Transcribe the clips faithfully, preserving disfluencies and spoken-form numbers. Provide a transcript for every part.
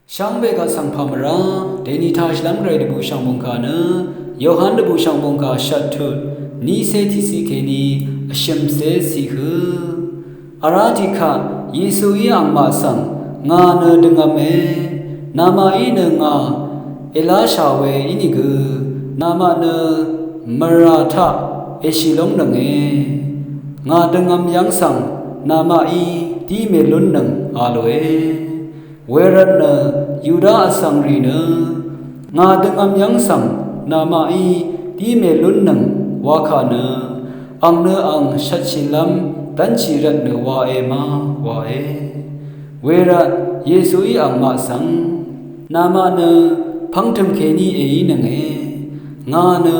Shvngbe kaq svng pà mvrá dèní taq shvlv́m gvray dvbù shv̀ngbùngkà nø Yohan dvbù shv̀ngbùngkà shvt tut nícé tiqciq kèní vshø̀mcé ciq hø. Vrá tiqkaq Yesuí angmaq svng, ngà nø dvngv̄me, namaqí nø ngà èláshà we ínìgø, namaq nø mvrà taq èshì lóngnønge. Ngà dvngv̄m yv́ng svng namaqí dí mèlúnnøng a lòe. Wervtnø Yuda vsvng rì nø, ngà dvngv̄m yv́ng svng namaqí dí mèlúnnøng wakà nø, ang nø ang shvtshìlv́m dv́nshì rvtnø wae ma wae. Wervt Yesuí angmaq svng, namaq nø pv́ngtø̀m kèní èínønge, ngà nø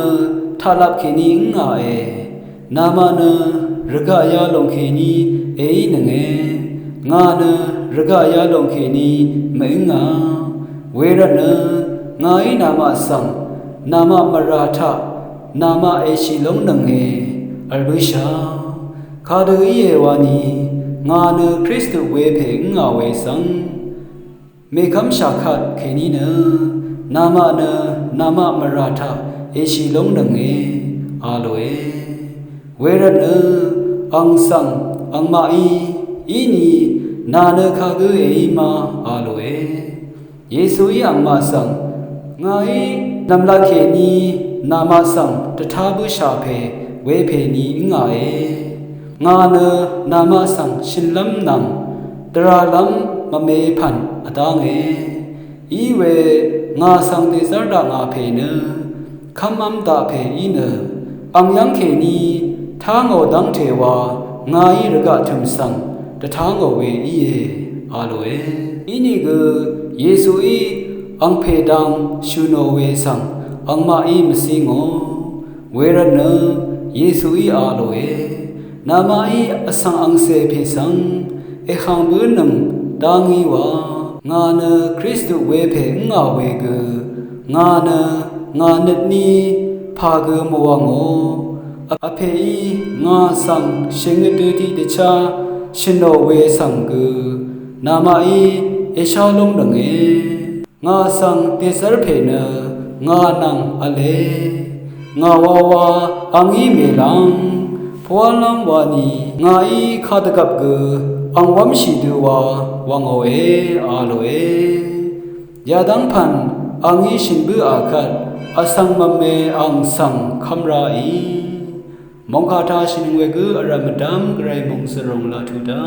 taqlap kèní ǿngàe. Namaq nø rvgaq yalòng kèní èínønge, ngà nø rvgaq yalòng kèní mø̀ǿngà. Wervtnø ngàí namaq svng, namaq mvrà taq namaq èshì lóngnønge, vl bǿshà. Kadø íe wani, ngà nø Kristu wepè ǿngà we svng mèkv́mshà kvt kèní nø, namaq nø namaq mvrà taq èshì lóngnønge a lòe. Wervtnø ang svng angmaqí, íni nà nø kagǿ èí ma a lòe. Yesuí angmaq svng, ngàí nv̀mlat kèní namaq svng dvtá bǿshà pè wepèní ǿngàe. Ngà nø namaq svng shø̀nlv́m nvng dvralv́m mvme pv̀n vdánge. Iwe ngà svng dèzv́r daq ngà pè nø kv́mv́m daq pè í nø, ang yv́ng kèní tángò dv́ngte wa ngàí rvgaq tø̀m svng dvtángò we íe a lòe. Inìgø Yesuí angpè dang shø̀ nò we svng angmaqí mvcí ngò. Wervtnø Yesuí a lòe, namaqí vsvng angcè pè svng èhv̀ng bǿnøng dá ngí wa, ngà nø Kristu wepè ǿngà we gø, ngà nø ngà nøtní pà gø mvwv̀ngò. Vpèí ngà svng shèngøt dø tiqdvchá shø̀n nò we svng gø, namaqí èshá lóngnønge. Ngà svng dèzv́r pè nø ngà nvng v̄le. Ngà wawa a ngí mèlv́ng, pvwálv́m wani ngàí kadvgvp gø ang wv́mshì dø wa wv̀ngòe a lòe. Yadv́ng pv̀n a ngí shø̀n bǿà kvt, vsvng mvme ang svng kv́m ráì. Mòngkà taq shìnøng we gø vrv̀m mvdv́m gvray mòngzø̀ròng laq tuq dá.